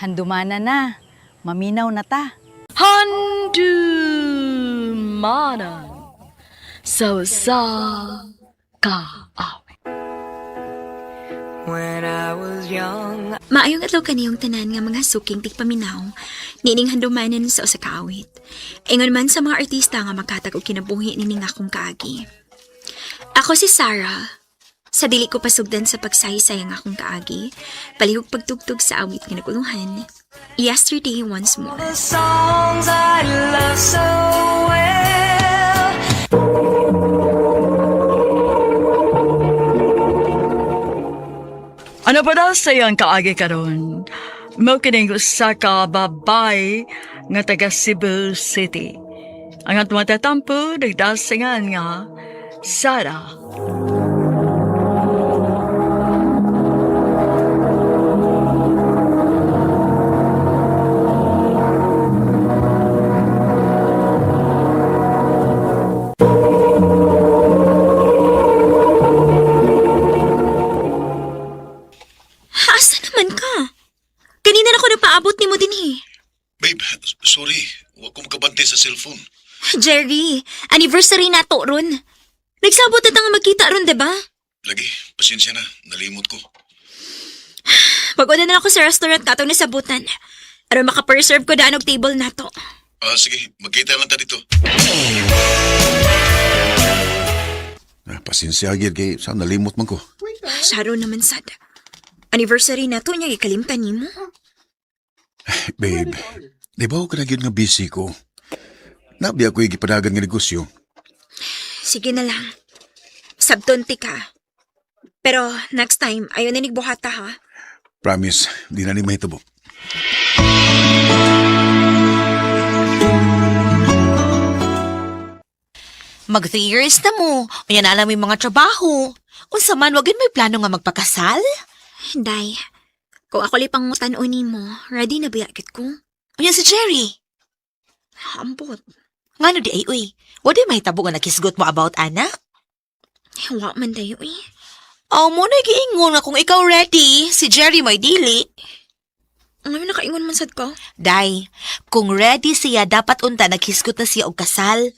Handumana na. Maminaw na ta. Handumanan sa usa ka awit. When I was young, Maayong adlaw kaniyong tanan nga mga suking tigpaminaw, niining handumanan sa usa ka awit. Ingon man sa mga artista nga makatag og kinabuhi nining akong kaagi. Ako si Sarah. Sa dili ko pasugdan sa pagsaysay ang akong kaagi, palihog pagtugtog sa awit nga nagulungan. Yesterday Once More. The songs I love so well. Ano pa daw sa iyang kaagi karon? Mao kining usa ka babay nga taga Cebu City. Ang atong matatampo nagdasingan nga Sara. Asa naman ka? Kanina na ko napaabot nimo dinhi. Babe, sorry. Huwag ko makabante sa cellphone. Jerry, anniversary nato ron. Nagsabot na ta nga magkita ron, 'di ba? Lagi, pasensya na. Nalimot ko. Pag-una na ako sa restaurant katong nasabutan. Aron maka-preserve ko daan og table nato. Ah, sige. Magkita lang ta dito. Ah, pasensya, Gir. Kay, saan nalimot man ko? Sharon naman sad. Anniversary nato niya gikalimtan nimo. Babe, di ba ako kanagin nga busy ko? Nabi ako gipadagan nga negosyo. Sige na lang. Sabton ti ka. Pero next time, ayo na nigbuhata ha. Promise, di na ni mahitabo. Mag 3 years na mo. Unya na alam mo yung mga trabaho. Unsa man, wag yun may plano nga magpakasal? Day, kung ako lay pangutan-o nimo, ready na biya gid ko. Unya si Jerry. Ambot. Ngano di ay uy. Wa di mahitabo nga nakisgot mo about ana? Wa man dayo eh. Aw mo na giingon nga kung ikaw ready, si Jerry may dili. Ngayon nakaingon man sad ko. Day, kung ready siya, dapat unta naghisgot na siya og kasal.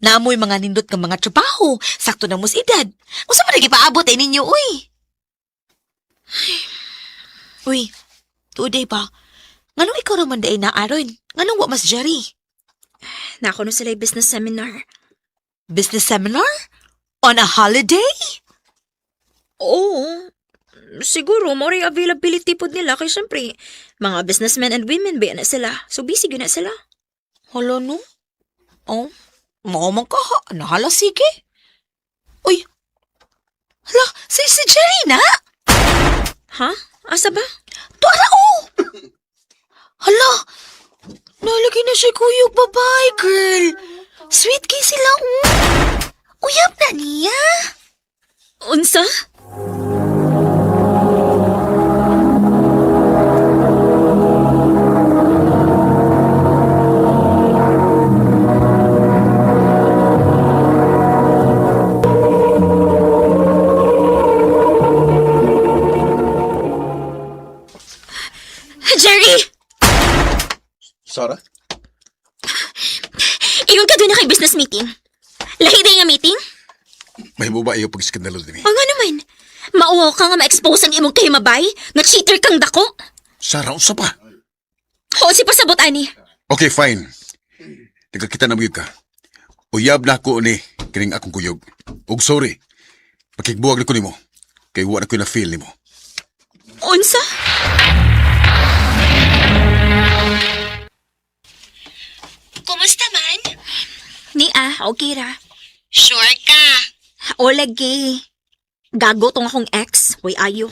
Naamoy mga nindot nga mga trabaho, sakto na mos edad. Unsa man gipaabot ay ninyo, uy? Uy, tuday ba? Nganong ikaw raman day na aron? Nganong wa mas Jerry? Nako no sila business seminar. Business seminar? On a holiday? Oo. Siguro, more availability pod nila kay syempre, mga businessmen and women ba na sila. So busy gyud na sila. Hala no? Oh, mao man ka ha. Nahala, sige. Uy, hala, si Jerry na? Ha? Asa ba? Tuara, oh! Hala, nalagay na siya kuyog, babae, girl. Sweet kay sila, oh. Uyab na niya. Unsa? Jerry! Sarah? Ingon ka doon na kay business meeting. Lahi day nga meeting? Mahimo ba iyo pag-skandalo din eh? O nga naman, mauwaw ka nga ma-expose ang imong kahimabay, nga cheater kang dako. Sarah, unsa pa? O si pasabot ani. Okay, fine. Nagkakita na magyud ka. Uyab na ako ni kining akong kuyog. Ug sorry. Pakigbuwag na ko nimo. Kay wa na ko na feel nimo. Unsa? Kumusta man? Ni ah, okay ra. Sure ka. O lagi. Gago tong akong ex, way ayo.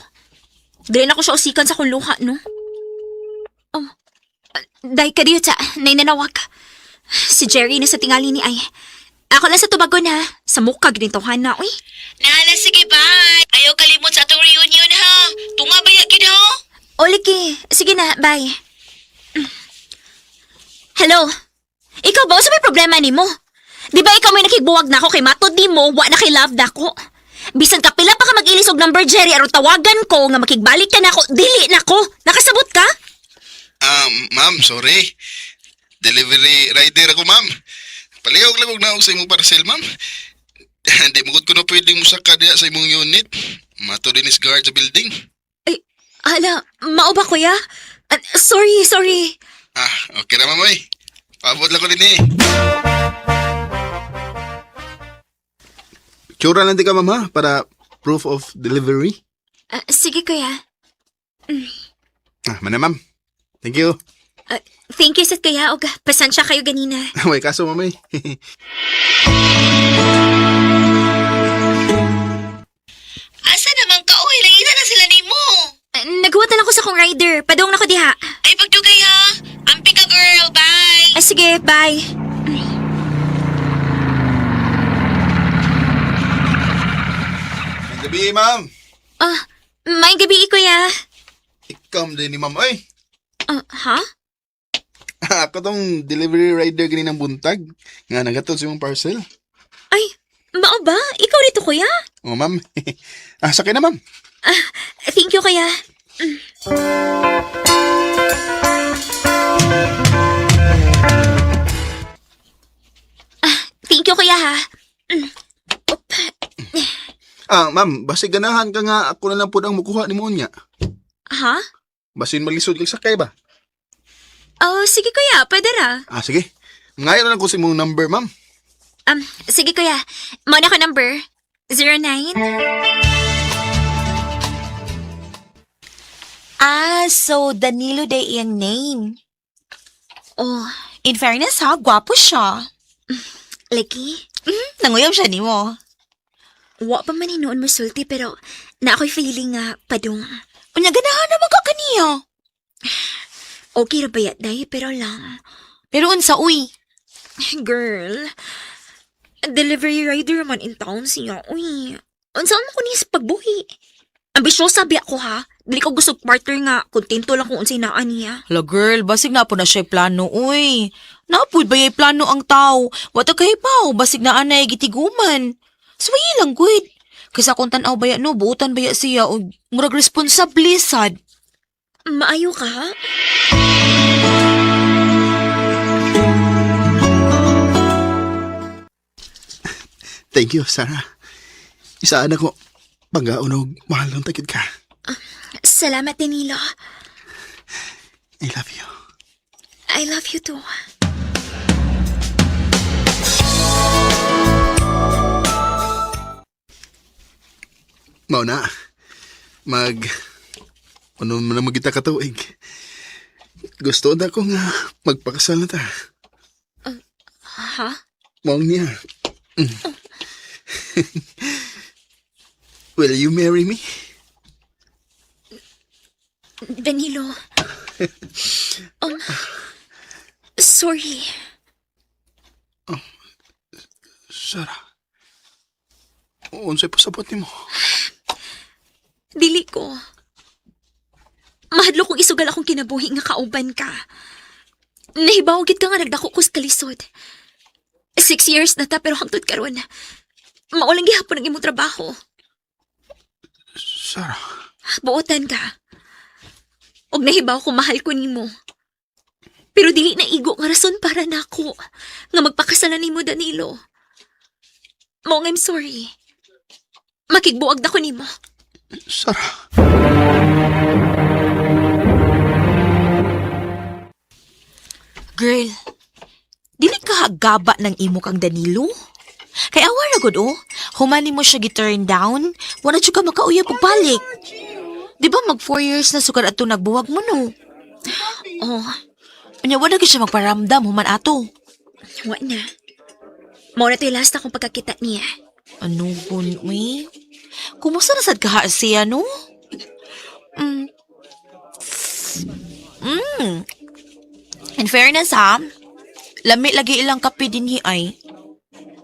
Dili na ko siya usikan sa akong luha, no? Oh, day ka diyo, ta. Nainanawag. Si Jerry na sa tingali ni ay. Ako lang sa tubagon ha. Sa mukha ginintuhan na, uy. Nahala, sige, bye. Ayaw kalimot sa atong reunion, ha? Tunga ba yakin, ha? O lagi. Sige na, bye. Hello? Ikaw ba? Unsa may problema nimo? Di ba ikaw may nakigbuwag na ako kay matod nimo, wa na kay love na ako? Bisan kapila pa ka mag-ilis og number Jerry aron tawagan ko nga makigbalik ka na ako, dili na ko. Nakasabot ka? Ma'am, sorry. Delivery rider ako, ma'am. Palihog lang og naog sa imong parcel, ma'am. Hindi mo gud ko na pwedeng musaka diha sa imong unit. Mato din is guard sa building. Ay, hala, mao ba kuya? Ah, sorry, sorry. Ah, okay na, ma'am, oy. Paabot lang ko din eh. Tsura lang di ka, ma'am, ha? Para proof of delivery. Ah, sige kuya. Ah, mana, ma'am. Thank you. Ah, thank you sa kuya. Og pasensya kayo ganina. May kaso, ma'am, eh. Asa naman ka, oy? Langita na sila nimo. Ah, naghuwat na lang ko sa kong rider. Padung na ko diha. Ay, pagdugay ha. Ampi ka, girl. Bye. Ah, sige, bye. Gabi, ma'am. Ah, may gabi kuya. Ikaw din ni ma'am, oy. Ah, ha? Ako tong delivery rider ganin ng buntag. Nga nagatod sa imong parcel. Ay, mao ba? Ikaw rito kuya? Oh, ma'am. Ah, sakay na, ma'am. Ah, thank you kuya. Ah, thank you kuya ha. Op. Ah, ma'am, basi ganahan ka nga ako na lang pud ang mukuha ni mo niya. Ha? Basin malisod kag sakay ba? Oh, sige kuya, pwede ra. Ah, sige. Ngayon na lang ko sa imong number, ma'am. Sige kuya, mao na ko number. 09? Ah, so Danilo day iyang name. Oh, In fairness ha, gwapo siya. lagi. Nanguyab siya nimo. Wa pa man noon musulti pero na ako'y feeling nga padung. Unya ganahan naman ka kaniya. Okay ra ba ya, day? Pero lang. Pero unsa uy? Girl, delivery rider man in town siya. Uy, unsa man ko niya sa pagbuhi? Ambisyosa biya ko ha. Dili ko gusto og partner nga kontento lang kung unsay naa niya. Hala girl, basig na po na siya plano uy. Napud ba ya'y plano ang tao? Wata kay paw, basig na anay gitiguman. Suwayi lang good. Kaysa kung tan-aw baya no, buutan baya siya og murag responsable sad. Maayo ka ha? Thank you, Sarah. Isaan ako. Panggaon og mahal lang takid ka. Salamat, Danilo. I love you. I love you too. Mao na. Mag... Ano man na magita ka tuig. Gusto na ko nga magpakasal na ta. Ha? Mao niya. Mm. Will you marry me? Danilo. Sorry. Sarah. Unsay pasabot nimo? Dili ko. Mahadlo kong isugal akong kinabuhi nga kauban ka. Nahibaw gid ka nga nagdako ko sa kalisod. 6 years na ta pero hangtod karon. Maulang gihapon ang imong trabaho. Sarah. Buotan ka. Og nahibaw ko mahal ko nimo. Pero dili na igo nga rason para nako nga magpakasalan nimo Danilo. Mong I'm sorry. Makigbuag na ko nimo. Sarah. Girl, dili ka hagaba ng imo kang Danilo? Kay awa ra gud oh. Humani mo siya gi-turn down, wala jud ka makauyab og balik. Di ba mag 4 years na sukad ato nagbuwag mo no? Oh, Unya wala gyud siya magparamdam human ato. wa na. Mao na to'y last akong pagkakita niya. Ano gun, uy? Kumusta na sad ka siya, no? Mm. In fairness, ha? Lami lagi ilang kape dinhi ay.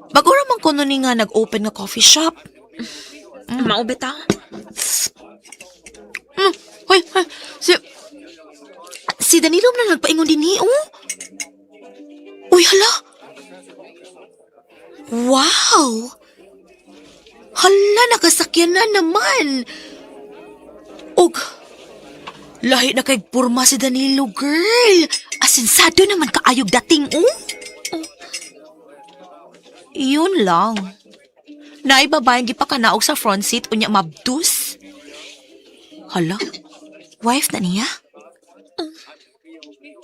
Bago ra man kuno ni nga nag-open nga coffee shop. Mao bitaw. Hoy, hoy, si Danilo man ang nagpaingon dinhi, oh. Uy, hala. Wow! Hala, nakasakyan na naman. Og, Lahi na kay porma si Danilo, girl. Asinsado naman kaayog dating, oh. Oh. Yun lang. Naay babaeng gipakanaog sa front seat unya mabdus. Hala, wife na niya?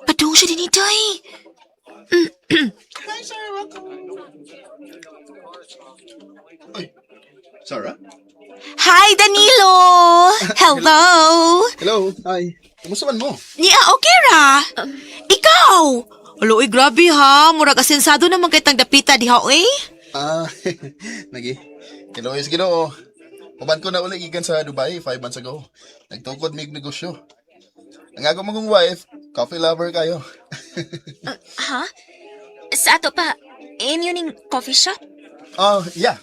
Padung siya din ito eh. Hi, Sarah. Welcome. Ay, Sarah? Hi, Danilo! Hello! Hello, hi. Kumusta man mo? Niya, okay ra. Ikaw! Alo, uy, grabe ha. Murag asensado naman kay tang dapita diha, eh. Ah, nagi. Hello, is Ginoo. Uban ko na uli gikan sa Dubai 5 months ago. Nagtukod mig negosyo. Ang ako mong wife, coffee lover kayo. Ha? Sa ato pa, inyo ning coffee shop? Oh, yeah.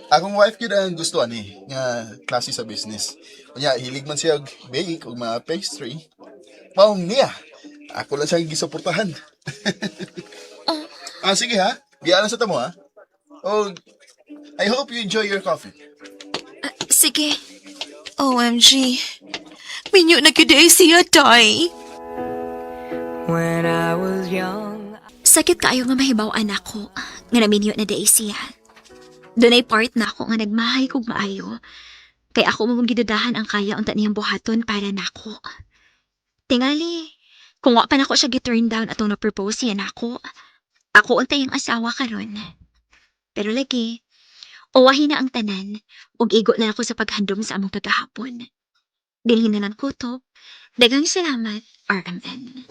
Akong wife gyud ang gusto ani nga klase sa business. Unya hilig man siya og bake ug mga pastry. Maong niya. Ako lang siyang gisuportahan. Ah, sige ha. Biya lang sa tamo ha. Oh, I hope you enjoy your coffee. Sige. OMG. Minyo na gyud ay siya, tay. When I was young, Sakit kaayo nga mahibaw-an ako nga naminyo na diay siya. Dunay part na ako nga nagmahay kog maayo. Kay ako mo gidudahan ang kaya unta niyang buhaton para nako. Tingali, kung wa pa nako siya gi-turn down atong na-propose niya nako, ako untay ang asawa karon. Pero lagi, uwahin na ang tanan ug igo na ako sa paghandom sa among kagahapon. Dinhi na lang kutob. Daghang salamat, RMN.